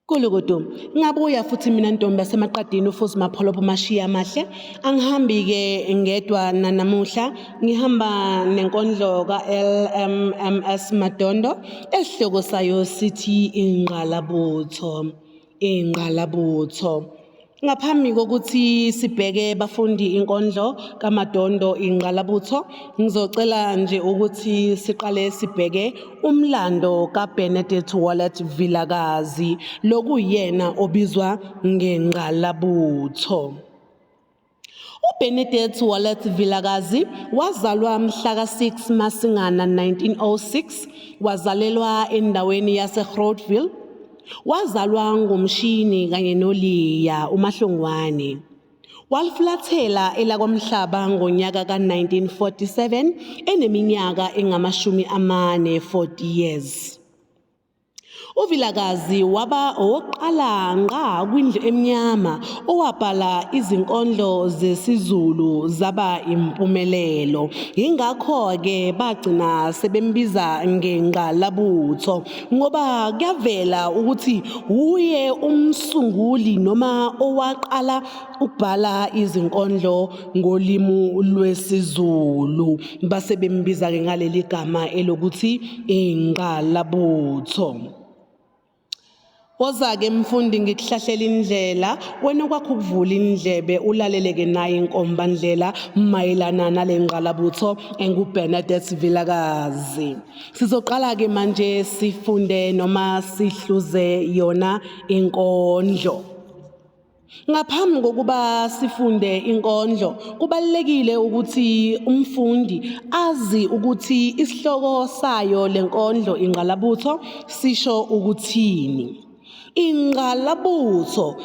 Kulukudu, ngabuya futhi mina ntombi yasemaqadini uFuzi Mapholopo Mashiya Amahle. Angihambi-ke ngedwa nanamuhla, ngihamba nenkondlo ka-LMMS Madondo esihloko sayo sithi Ingqalabutho. Ingqalabutho. Ngaphambi kokuthi sibheke bafundi inkondlo kaMadondo Ingqalabutho, ngizocela nje ukuthi siqale sibheke umlando kaBenedict Wallet Vilakazi, lokuyena obizwa ngengqalabutho. UBenedict Wallet Vilakazi wazalwa mhla ka-6 Masingana 1906, wazalelwa endaweni yaseGroutville. Wazalwa nguMshini kanye noLiya uMahlongwane. Walifulathela elakwamhlaba ngonyaka ka-1947 eneminyaka engamashumi amane, 40 years. UVilakazi waba owokuqala ngqa kwindlu emnyama owabhala izinkondlo zesiZulu zaba impumelelo. Yingakho-ke bagcina sebembiza ngengqalabutho ngoba kuyavela ukuthi wuye umsunguli noma owaqala ukubhala izinkondlo ngolimu lwesiZulu. Base bembiza-ke ngaleli gama elokuthi ingqalabutho. Woza-ke mfundi ngikuhlahlela indlela, wena okwakho ukuvula indlebe ulalele-ke nayo inkombandlela mayelana nale ngqalabutho enguBernadette Vilakazi. Sizoqala-ke manje sifunde noma sihluze yona inkondlo. Ngaphambi kokuba sifunde inkondlo, kubalulekile ukuthi umfundi azi ukuthi isihloko sayo le nkondlo ingqalabutho sisho ukuthini. Ingqalabutho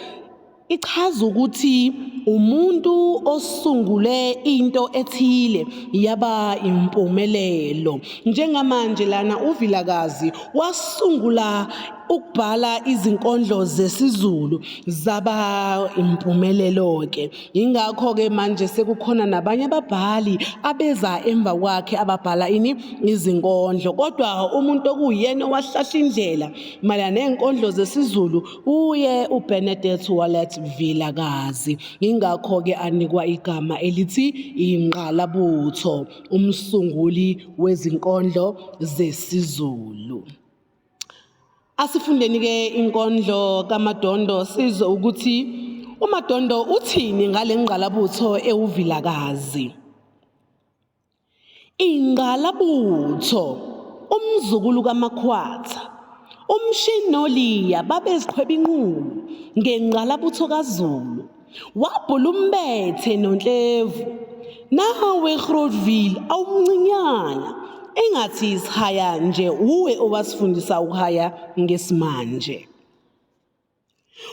ichaza ukuthi umuntu osungule into ethile yaba impumelelo. Njengamanje lana uVilakazi wasungula ukubhala izinkondlo zesiZulu zaba impumelelo-ke. Yingakho-ke manje sekukhona nabanye ababhali abeza emva kwakhe ababhala ini izinkondlo. Kodwa umuntu okuwuyena owahlahla indlela mayelana ney'nkondlo zesiZulu uye uBernadette Wallet Vilakazi. Yingakho-ke anikwa igama elithi ingqalabutho, umsunguli wezinkondlo zesiZulu. Asifundeni-ke inkondlo kaMadondo sizwe ukuthi uMadondo uthini ngale ngqalabutho ewuVilakazi. Ingqalabutho, umzukulu kaMakhwatha, uMshini noLiya babeziqhweba inqulu ngengqalabutho kaZulu. Wabhula umbethe noNtlevu. Nawe Groutville awumncinyana. Engathi isihaya nje uwe owasifundisa ukuhaya ngesimanje.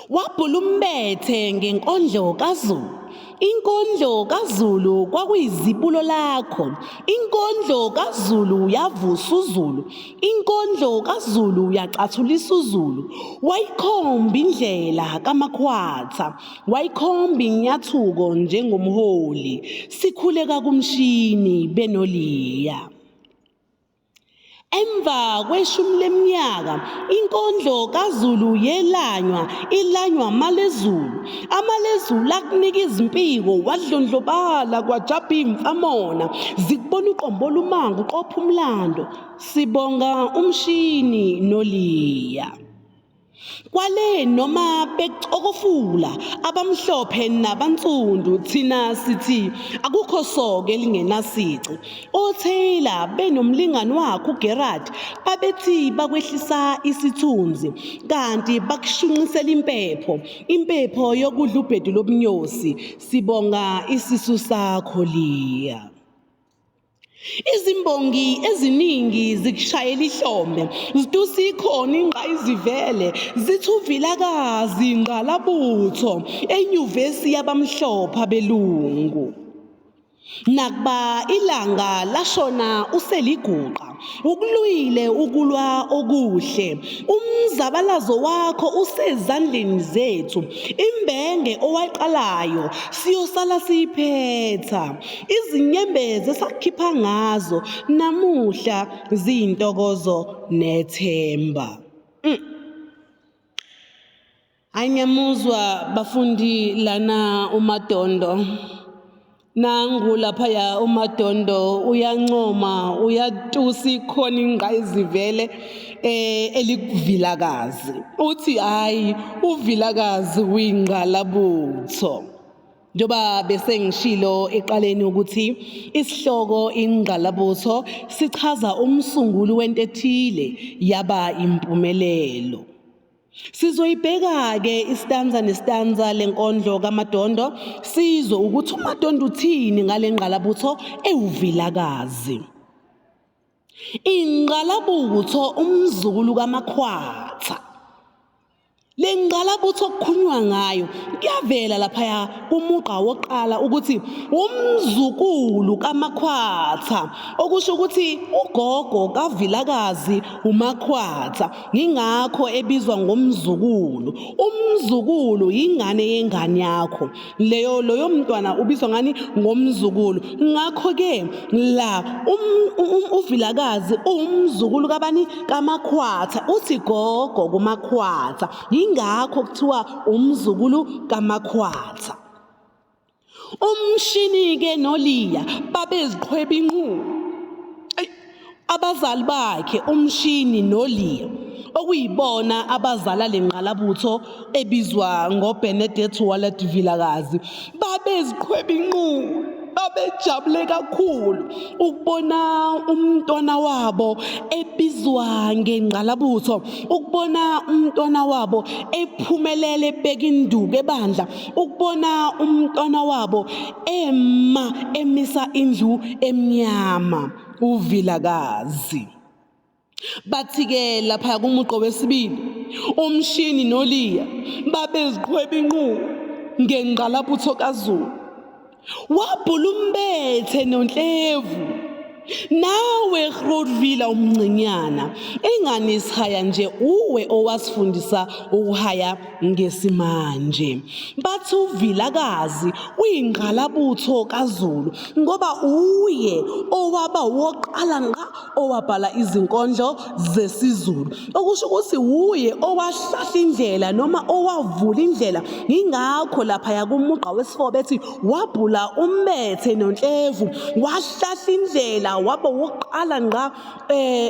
Wabhula umbethe ngenkondlo kaZulu. Inkondlo kaZulu kwakuyizibulo lakho. Inkondlo kaZulu yavusa uZulu. Inkondlo kaZulu yacathulisa uZulu. Wayikhomba indlela kaMakhwatha. Wayikhomba inyathuko njengomholi. Sikhuleka kumshini benoLiya. Emva kweshumi leminyaka inkondlo kaZulu yelanywa ilanywa amalezulu. Amalezulu akunika izimpiko wadlondlobala kwajabha imfamona zikubona uqombola umango uqopha umlando. Sibonga umshini noLiya. Kwale noma becokofula abamhlophe nabansundu thina sithi akukho soke elingenasici. OTaylor benomlingani wakhe uGerard babethi bakwehlisa isithunzi kanti bakushunqisela impepho, impepho yokudla ubhedu lobunyosi. Sibonga isisu sakho Liya. Izimbongi eziningi zikushayela ihlombe, zitusa ikhona ingqayizivele, zithi uVilakazi ingqalabutho enyuvesi yabamhlophe abelungu. Nakuba ilanga lashona useliguqa, ukulwile ukulwa okuhle, umzabalazo wakho usezandleni zethu, imbenge owayiqalayo siyosala siyiphetha. Izinyembezi esakhipha ngazo namuhla ziyintokozo nethemba. Hayi ngiyamuzwa bafundi lana uMadondo. Nangu laphaya uMadondo uyancoma uyatusa ikhona ingqayizivele elikuVilakazi. Uthi hhayi uVilakazi uyingqalabutho. Njengoba bese ngishilo eqaleni ukuthi isihloko ingqalabutho sichaza umsunguli wento ethile yaba impumelelo. Sizoyibheka-ke isitanza nesitanza lenkondlo kaMadondo sizwe ukuthi uMadondo uthini ngale ngqalabutho ewuVilakazi. Ingqalabutho umzukulu kaMakhwatha. Le ngqalabutho okukhulunywa ngayo kuyavela laphaya kumugqa wokuqala ukuthi umzukulu kaMakhwatha okusho ukuthi ugogo kaVilakazi uMakhwatha Ngingakho ebizwa ngomzukulu. Umzukulu yingane yengane yakho. Leyo loyo mntwana ubizwa ngani ngomzukulu. Ngakho ke la uVilakazi uwumzukulu kabani kaMakhwatha. Uthi gogo kuMakhwatha. Yingakho kuthiwa umzukulu kaMakhwatha. Umshini-ke noLiya babeziqhweba inqulu. Abazali bakhe uMshini noLiya okuyibona abazala le ngqalabutho ebizwa ngoBenedict Wallet Vilakazi babeziqhweba inqulu babejabule kakhulu ukubona umntwana wabo ebizwa ngengqalabutho ukubona umntwana wabo ephumelele ebeka induku ebandla ukubona umntwana wabo ema emisa indlu emnyama uVilakazi. Bathi-ke lapha kumugqa wesibili uMshini noLiya babeziqhweba inqubo ngengqalabutho kaZulu. Wabhula umbethe nonhlevu nawe Grootwiller umncinyana engani isihaya nje uwe owasifundisa ukuhaya ngesimanje bathi uVilakazi uyingqalabutho kaZulu ngoba uye owaba woqala ngqa owabhala izinkondlo zesiZulu okusho ukuthi wuye owahlahla indlela noma owavula indlela yingakho laphaya kumugqa wesi-4 bethi wabhula umbethe nonhlevu wahlahla indlela waba wokuqala ngqa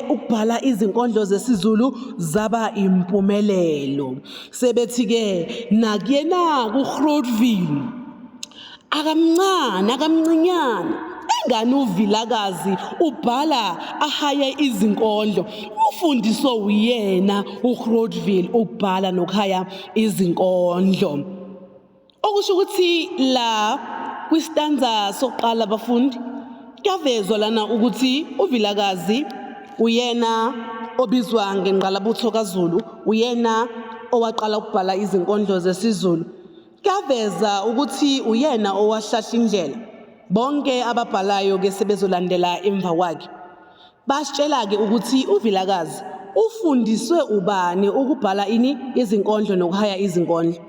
ukubhala izinkondlo zesiZulu zaba impumelelo sebethi ke nakuyena kuGrootville akamncane akamncinyane engane uVilakazi ubhala ahaye izinkondlo ufundiswe uyena uGrootville ukubhala nokuhaya izinkondlo okusho ukuthi la kwistanza sokuqala abafundi kuyavezwa lana ukuthi uVilakazi uyena obizwa ngengqalabutho kaZulu uyena owaqala ukubhala izinkondlo zesiZulu Kuyaveza ukuthi uyena owahlahla indlela. Bonke ababhalayo ke sebezolandela emva kwakhe. Basitshela-ke ukuthi uVilakazi ufundiswe ubani ukubhala ini izinkondlo nokuhaya izinkondlo.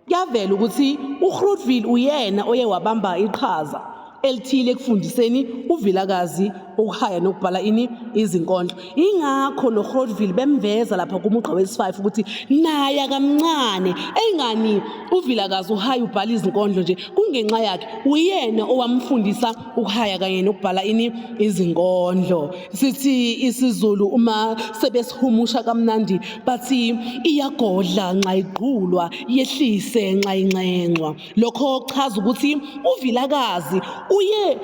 Kuyavela ukuthi uGrootville uyena oye wabamba iqhaza elithile ekufundiseni uVilakazi ukuhaya nokubhala ini izinkondlo. Ingakho noGrootville bemveza lapha kumugqa wesi-5 ukuthi naye akamncane engani uVilakazi uhaya ubhala izinkondlo nje kungenxa yakhe uyena owamfundisa ukuhaya kanye nokubhala ini izinkondlo. Sithi isiZulu uma sebesihumusha kamnandi bathi iyagodla nxa igqulwa yehlise nxa inxenxwa. Lokho kuchaza ukuthi uVilakazi uye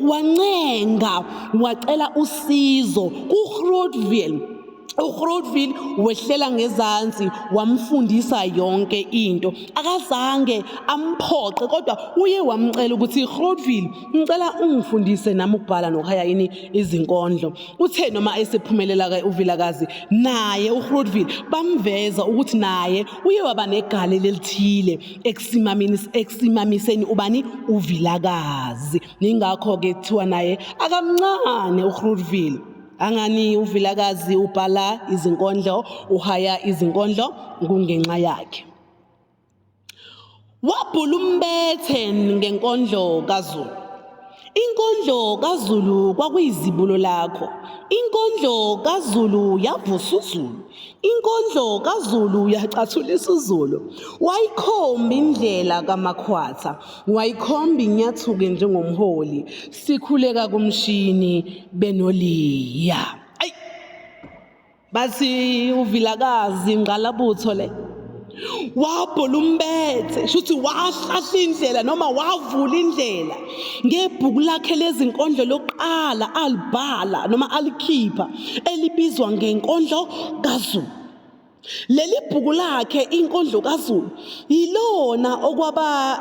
wancenga wacela usizo kuGrootville. UGrootville wehlela ngezansi wamfundisa yonke into. Akazange amphoqe kodwa uye wamcela ukuthi Grootville ngicela ungifundise nami ukubhala nokuhaya yini izinkondlo. Uthe noma esephumelela-ke uVilakazi naye uGrootville bamveza ukuthi naye uye waba negalelo elithile ekusimamiseni ubani uVilakazi. Yingakho-ke kuthiwa naye akamncane uGrootville. Angani uVilakazi ubhala izinkondlo, uhaya izinkondlo kungenxa yakhe. Wabhula umbethe ngenkondlo kaZulu. Inkondlo kaZulu kwakuyizibulo lakho. Inkondlo kaZulu yavusa uZulu. Inkondlo kaZulu yacathulisa uZulu, wayikhomba indlela kaMakhwatha, wayikhomba inyathuke njengomholi, sikhuleka kumshini benoLiya. Ayi bathi uVilakazi ingqalabutho le wabhola umbethe shuthi wahlahla indlela noma wavula indlela ngebhuku lakhe lezinkondlo lokuqala alibhala noma alikhipha elibizwa ngenkondlo kaZulu. Leli bhuku lakhe inkondlo kaZulu yilona okwaba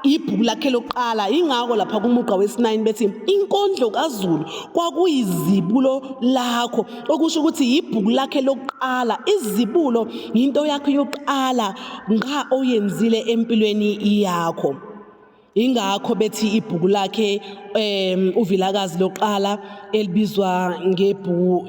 ibhuku lakhe lokuqala, ingakho lapha kumugqa wesi-9 bethi inkondlo kaZulu kwakuyizibulo lakho, okusho ukuthi yibhuku lakhe lokuqala. Izibulo yinto yakho yokuqala ngqa oyenzile empilweni yakho. Ingakho bethi ibhuku lakhe uVilakazi lokuqala elibizwa ngebhuku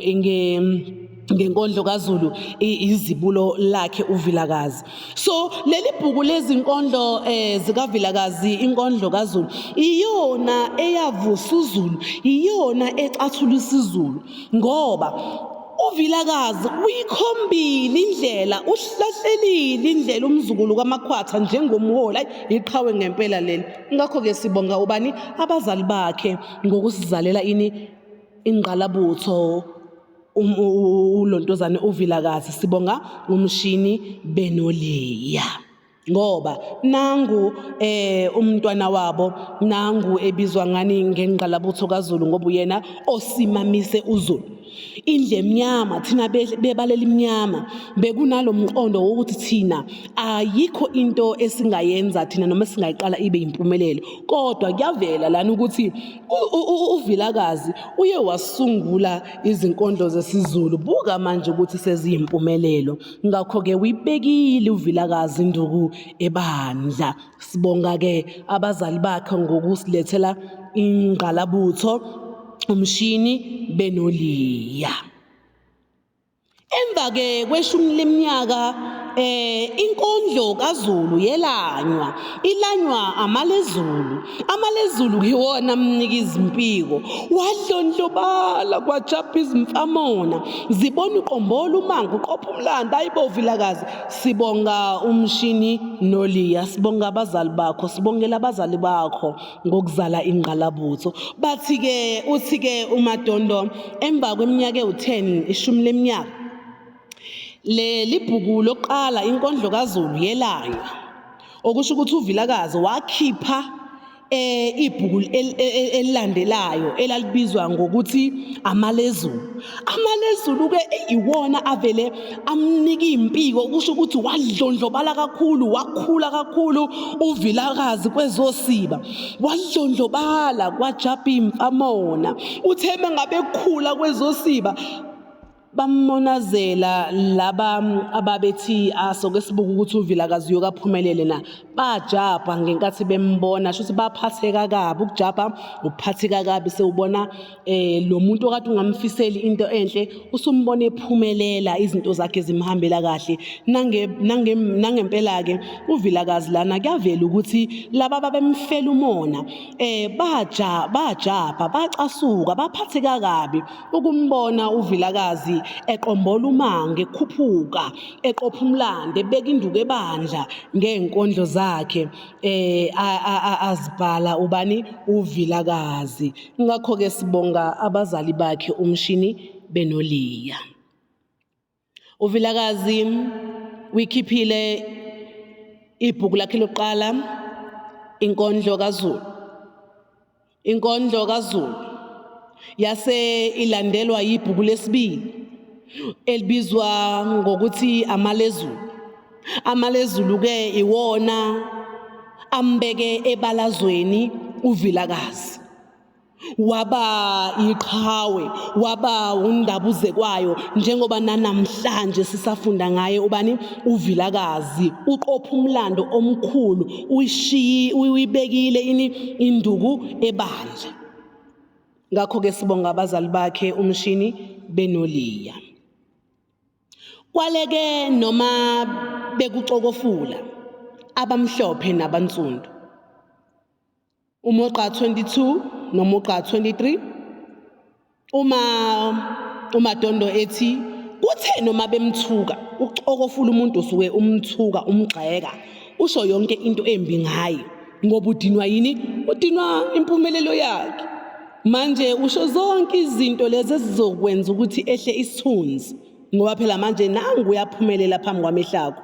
ngenkondlo kaZulu izibulo lakhe uVilakazi. So leli bhuku lezinkondlo zikaVilakazi inkondlo kaZulu iyona eyavusa uZulu, iyona ecathulisa iZulu ngoba uVilakazi uyikhombile indlela, uhlahlelile indlela umzukulu kaMakhwatha njengomholi. Ayi iqhawe ngempela leli. Ngakho-ke sibonga ubani? Abazali bakhe ngokusizalela ini ingqalabutho ulontozane uVilakazi. Sibonga umshini benoLiya. Ngoba nangu umntwana wabo nangu ebizwa ngani ngengqalabutho kaZulu ngoba uyena osimamise uZulu. Indlu emnyama thina bebala elimnyama bekunalo mqondo wokuthi thina ayikho into esingayenza thina noma esingayiqala ibe impumelelo, kodwa kuyavela lana ukuthi uVilakazi uye wasungula izinkondlo zesiZulu. Buka manje ukuthi seziyimpumelelo. Ngakho-ke uyibekile uVilakazi induku ebandla. Sibonga-ke abazali bakhe ngokusilethela ingqalabutho umshini benoLiya. Emva-ke kweshumi leminyaka inkondlo kaZulu yelanywa, ilanywa amalezulu. Amalezulu yiwona amnika izimpiko. Wadlondlobala kwajabha izimfamona. Zibona uqombola umanga uqopha umlando. Ayibo Vilakazi, sibonga umshini noLiya, sibonga abazali bakho, sibongela abazali bakho ngokuzala ingqalabutho. Bathi-ke, uthi-ke uMadondo emva kweminyaka ewu-10, ishumi leminyaka, leli bhuku lokuqala inkondlo kaZulu yelanywa, okusho ukuthi uVilakazi wakhipha ibhuku elilandelayo elalibizwa ngokuthi Amalezulu. Amalezulu ke iwona avele amnika impiko, kusho ukuthi wadlondlobala kakhulu, wakhula kakhulu uVilakazi kwezosiba, wadlondlobala kwajabha imfamona. Uthe mengabe kukhula kwezosiba bamonazela laba ababethi asoke sibuka ukuthi uVilakazi uyokaphumelele na, bajabha ngenkathi bembona, shuthi baphatheka kabi. Ukujabha ukuphatheka kabi, sewubona lo muntu okade ungamfiseli into enhle usumbona ephumelela, izinto zakhe zimhambela kahle. Nangempela-ke uVilakazi lana kuyavela ukuthi laba babemfela umona bajabha, bacasuka, baphatheka kabi ukumbona uVilakazi eqombola umango, ekhuphuka, eqopha umlando, ebeka induku ebandla ngey'nkondlo zakhe azibhala ubani uVilakazi. Ngakho-ke sibonga abazali bakhe uMshini benoLiya. UVilakazi uyikhiphile ibhuku lakhe lokuqala inkondlo kaZulu. Inkondlo kaZulu yase ilandelwa yibhuku lesibili elibizwa ngokuthi Amalezulu. Amalezulu ke iwona ambeke ebalazweni uVilakazi. Waba iqhawe, waba undabuzekwayo njengoba nanamhlanje sisafunda ngaye ubani uVilakazi. Uqopha umlando omkhulu, uyishiyi uyibekile ini induku ebandla. Ngakho-ke sibonga abazali bakhe uMshini benoLiya. Kwaleke noma bekucokofula abamhlophe nabansundu. Umugqa 22 nomugqa 23 uma uMadondo ethi Kuthe noma bemthuka, ucokofula umuntu usuke umthuka umgxeka, usho yonke into embi ngaye ngoba udinwa yini? Udinwa impumelelo yakhe. Manje usho zonke izinto lezi ezizokwenza ukuthi ehle isithunzi ngoba phela manje nangu uyaphumelela phambi kwamehlo akho.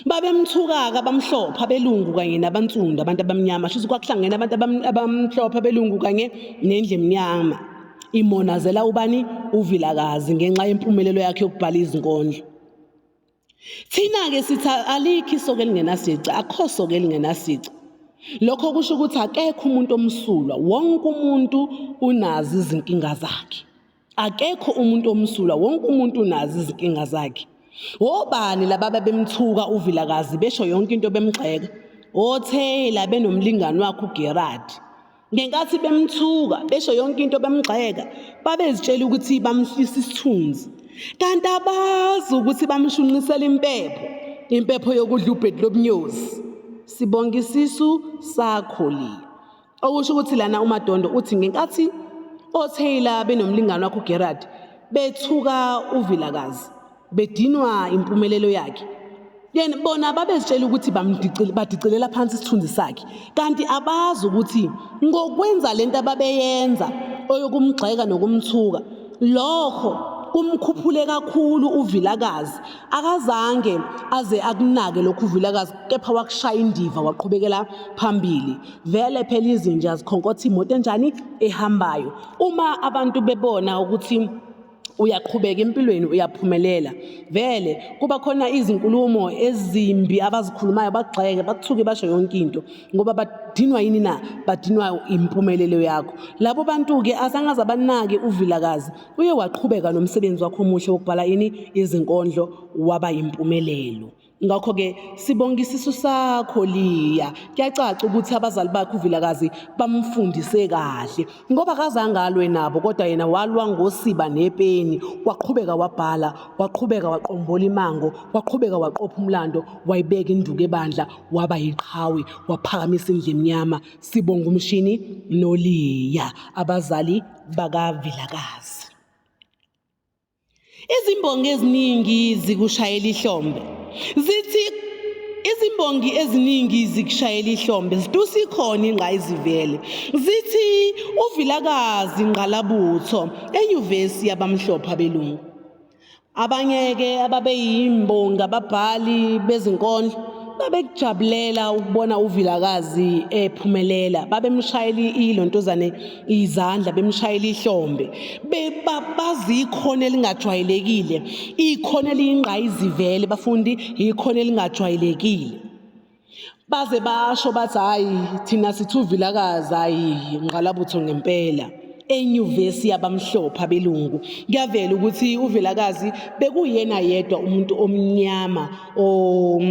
Babemthuka-ke abamhlophe, abelungu kanye nabansundu, abantu abamnyama. Shuthi kwakuhlangene abantu abamhlophe, abelungu kanye nendlu emnyama. Imonazela ubani? UVilakazi ngenxa yempumelelo yakhe yokubhala izinkondlo. Thina-ke sithi alikho isoka elingenasici, akukho soka elingenasici. Lokho kusho ukuthi akekho umuntu omsulwa, wonke umuntu unazo izinkinga zakhe. Akekho umuntu omsulwa, wonke umuntu unazo izinkinga zakhe. Obani laba babemthuka uVilakazi besho yonke into bemgxeka? OTaylor benomlingani wakhe uGerard. Ngenkathi bemthuka besho yonke into bemgxeka, babezitshela ukuthi bamhlisa isithunzi. Kanti abazi ukuthi bamshunqisela impepho, impepho yokudla ubhedu lobunyosi. Sibonga isisu sakho Liya. Okusho ukuthi lana uMadondo uthi ngenkathi oTaylor benomlingani wakhe uGerard bethuka uVilakazi bedinwa impumelelo yakhe yena bona babezitshela ukuthi badicilela phansi isithunzi sakhe kanti abazi ukuthi ngokwenza lento ababeyenza oyokumgxeka nokumthuka lokho kumkhuphule kakhulu uVilakazi akazange aze akunake lokhu uVilakazi kepha wakushaya indiva waqhubekela phambili Vele phela izinja zikhonkotha imoto enjani ehambayo. Uma abantu bebona ukuthi uyaqhubeka empilweni uyaphumelela vele kuba khona izinkulumo ezimbi abazikhulumayo bagxeke bakuthuke basho yonke into ngoba badinwa yini na badinwa impumelelo yakho labo bantu-ke azange abanake uVilakazi uye waqhubeka nomsebenzi wakhe omuhle wokubhala ini izinkondlo waba yimpumelelo Ngakho-ke sibonga isisu sakho Liya. Kuyacaca ukuthi abazali bakhe uVilakazi bamfundise kahle ngoba akazange alwe nabo kodwa yena walwa ngosiba nepeni waqhubeka wabhala waqhubeka waqombola imango waqhubeka waqopha umlando wayibeka induku ebandla waba yiqhawe waphakamisa indlu emnyama. Sibonga uMshini noLiya abazali bakaVilakazi. Izimbongi eziningi zikushayela ihlombe. Zithi izimbongi eziningi zikushayela ihlombe zitusa ikhona ingqayizivele. Zithi uVilakazi Ngqalabutho enyuvesi yabamhlophe abelungu. Abanye-ke ababeyimbongi ababhali bezinkondlo babekujabulela ukubona uVilakazi ephumelela babemshayela ilontozane izandla bemshayela ihlombe bazi ikhono elingajwayelekile ikhono eliyingqayizivele bafundi ikhono elingajwayelekile baze basho bathi hhayi thina sithi uVilakazi hhayi ngqalabutho ngempela enyuvesi yabamhlophe abelungu kuyavela ukuthi uVilakazi bekuyena yedwa umuntu omnyama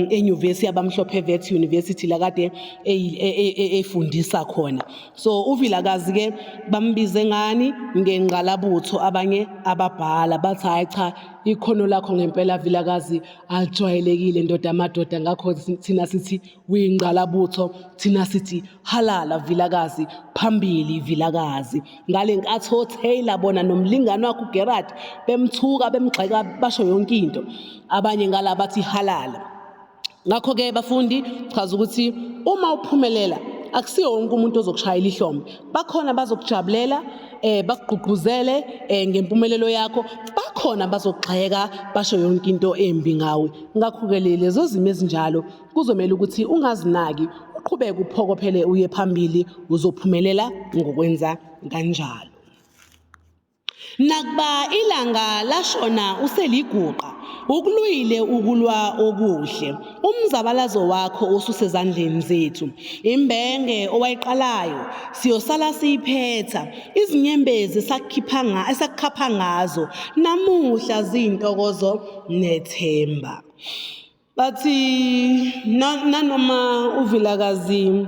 enyuvesi yabamhlophe eWits University la kade efundisa khona so uVilakazi ke bambize ngani ngengqalabutho abanye ababhala bathi hayi cha ikhono lakho ngempela Vilakazi alijwayelekile ndoda amadoda ngakho thina sithi uyingqalabutho thina sithi halala Vilakazi phambili Vilakazi ngale nkathi oTaylor bona nomlingani wakhe uGerard bemthuka bemgxeka basho yonke into abanye ngala bathi halala ngakho-ke bafundi chaza ukuthi uma uphumelela akusiwo wonke umuntu ozokushayela ihlombe bakhona bazokujabulela eh bakugqugquzele eh ngempumelelo yakho bakhona bazogxeka basho yonke into embi ngawe ngakho-ke lezo zimo ezinjalo kuzomela ukuthi ungazinaki uqhubeke uphokophele uye phambili uzophumelela ngokwenza kanjalo. Nakuba ilanga lashona useliguqa, ukulwile ukulwa okuhle. Umzabalazo wakho ususezandleni zethu. Imbenge owayiqalayo siyosala siyiphetha. Izinyembezi esakukhipha esakukhapha ngazo namuhla ziyintokozo nethemba. Bathi nanoma uVilakazi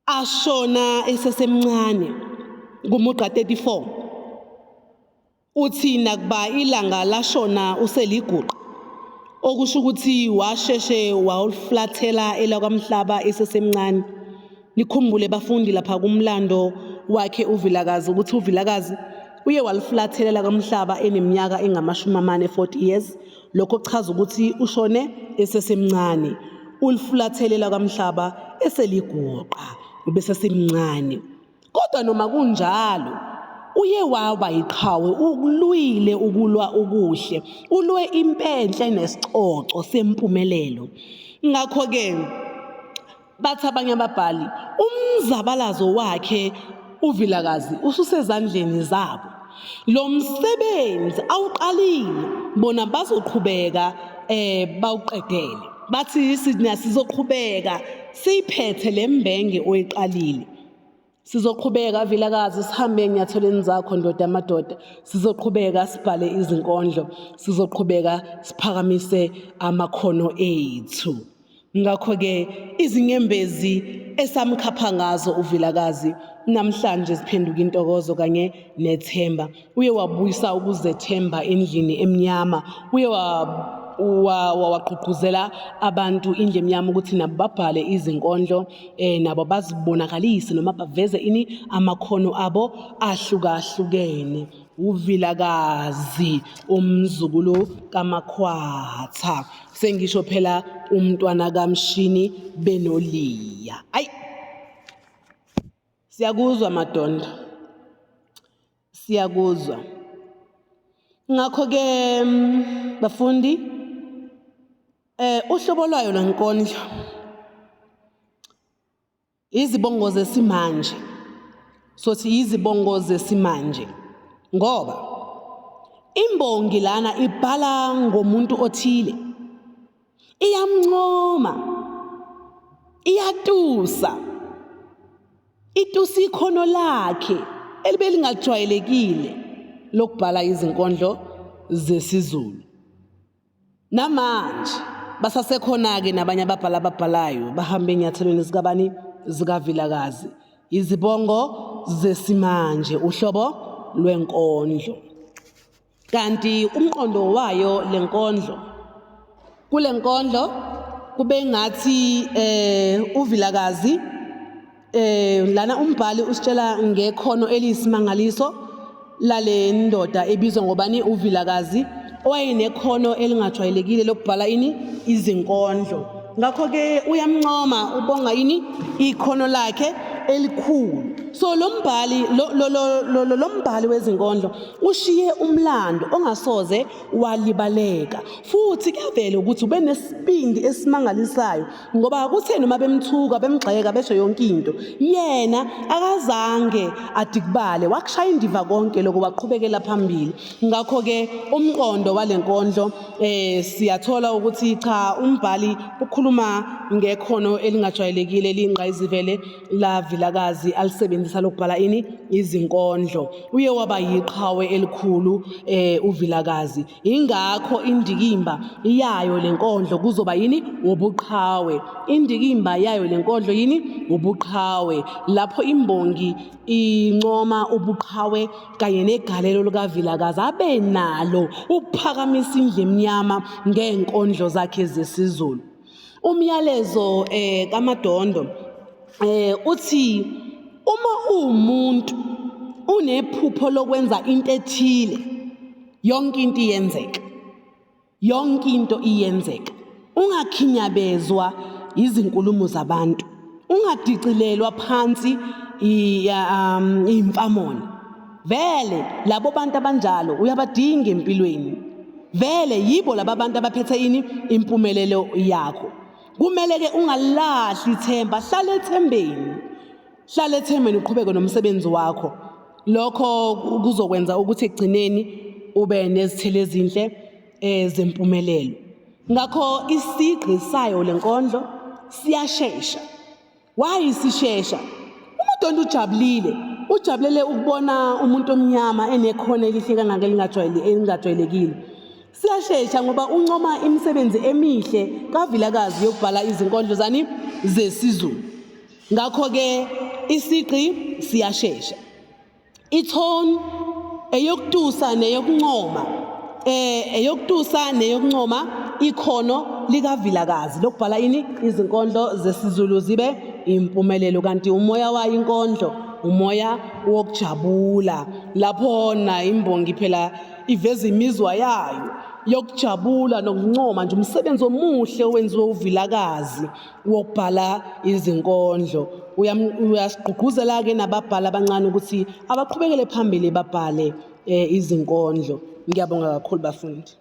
ashona esesemncane kumugqa 34 uthi nakuba ilanga lashona useliguqa okusho ukuthi washeshe wawuflathela elakwamhlaba esesemncane nikhumbule bafundi lapha kumlando wakhe uVilakazi ukuthi uVilakazi uye walifulathela lakamhlaba eneminyaka engamashumi amane, 40 years. Lokho kuchaza ukuthi ushone esesemncane. Ulifulathele lakamhlaba eseliguqa, ubesesemncane. Kodwa noma kunjalo uye waba yiqhawe, ukulwile ukulwa okuhle, ulwe impenhle nesicoco sempumelelo. Ngakho-ke bathi abanye ababhali umzabalazo wakhe uVilakazi ususezandleni zabo. Lo msebenzi awuqalile bona bazoqhubeka bawuqedele. Bathi sizoqhubeka siyiphethe le mbenge oyiqalile. Sizoqhubeka Vilakazi sihambe enyathelweni zakho ndoda yamadoda. Sizoqhubeka sibhale izinkondlo. Sizoqhubeka siphakamise amakhono ethu. Ngakho-ke izinyembezi esamkhapha ngazo uVilakazi namhlanje ziphenduka intokozo kanye nethemba. Uye wabuyisa ukuzethemba endlini emnyama. Uye wagqugquzela abantu indlu emnyama ukuthi nabo babhale izinkondlo nabo bazibonakalise noma baveze ini amakhono abo ahlukahlukene. UVilakazi umzukulu kaMakhwatha. Sengisho phela umntwana kaMshini benoLiya. Ayi siyakuzwa Madondo. Siyakuzwa. Ngakho-ke bafundi uhlobo lwayo lwenkondlo izibongo zesimanje sothi izibongo zesimanje ngoba imbongi lana ibhala ngomuntu othile iyamncoma iyatusa itusa ikhono lakhe elibe lingajwayelekile lokubhala izinkondlo zesiZulu. Namanje basasekhona-ke nabanye ababhali ababhalayo bahambe ey'nyathelweni zikabani zikaVilakazi. Izibongo zesimanje uhlobo lwenkondlo. Kanti umqondo wayo le nkondlo kule nkondlo kube ngathi uVilakazi lana umbhali usitshela ngekhono eliyisimangaliso lale ndoda ebizwa ngobani uVilakazi owayenekhono elingajwayelekile lokubhala ini izinkondlo. Ngakho-ke uyamncoma ubonga ini ikhono lakhe elikhulu. So lo mbhali lo mbhali wezinkondlo ushiye umlando ongasoze walibaleka futhi kuyavela ukuthi ubenesibindi esimangalisayo ngoba kuthe noma bemthuka bemgxeka besho yonke into yena akazange adikubale wakushaya indiva konke lokho waqhubekela phambili. Ngakho-ke umqondo wale nkondlo siyathola ukuthi cha umbhali ukhuluma ngekhono elingajwayelekile eliyingqayizivele la Vilakazi alisebenzisa lokubhala ini izinkondlo. Uye waba yiqhawe elikhulu uVilakazi. Ingakho indikimba yayo lenkondlo kuzoba yini ubuqhawe. Indikimba yayo lenkondlo yini ubuqhawe. Lapho imbongi incoma ubuqhawe kanye negalelo likaVilakazi abe nalo ukuphakamisa indlu emnyama ngey'nkondlo zakhe zesiZulu. Umyalezo kaMadondo uthi uma uwumuntu unephupho lokwenza into ethile yonke into iyenzeka. Yonke into iyenzeka. Ungakhinyabezwa izinkulumo zabantu. Ungadicilelwa phansi imfamona. Vele labo bantu abanjalo uyabadinga empilweni. Vele yibo laba bantu abaphethe ini impumelelo yakho. Kumele ke ungalahli ithemba, hlala ethembeni. Hlala ethembeni uqhubeke nomsebenzi wakho. Lokho kuzokwenza ukuthi ekugcineni ube nezithelo ezinhle zempumelelo. Ngakho isigqi sayo lenkondlo siyashesha. Why sishesha? UMadondo ujabulile. Ujabulele ukubona umuntu omnyama enekhono elihle kangaka elingajwayelekile. Siyashesha ngoba uncoma imisebenzi emihle kaVilakazi yokubhala izinkondlo zani zesiZulu. Ngakho-ke isigqi siyashesha. Ithoni eyokutusa neyokuncoma eyokutusa neyokuncoma ikhono likaVilakazi lokubhala ini izinkondlo zesiZulu zibe impumelelo kanti umoya wayo inkondlo Umoya wokujabula. Lapho na imbongi phela iveza imizwa yayo yokujabula nokuncoma nje umsebenzi omuhle owenziwe uVilakazi wokubhala izinkondlo. Uyasigqugquzela-ke nababhali abancane ukuthi abaqhubekele phambili babhale izinkondlo. Ngiyabonga kakhulu bafundi.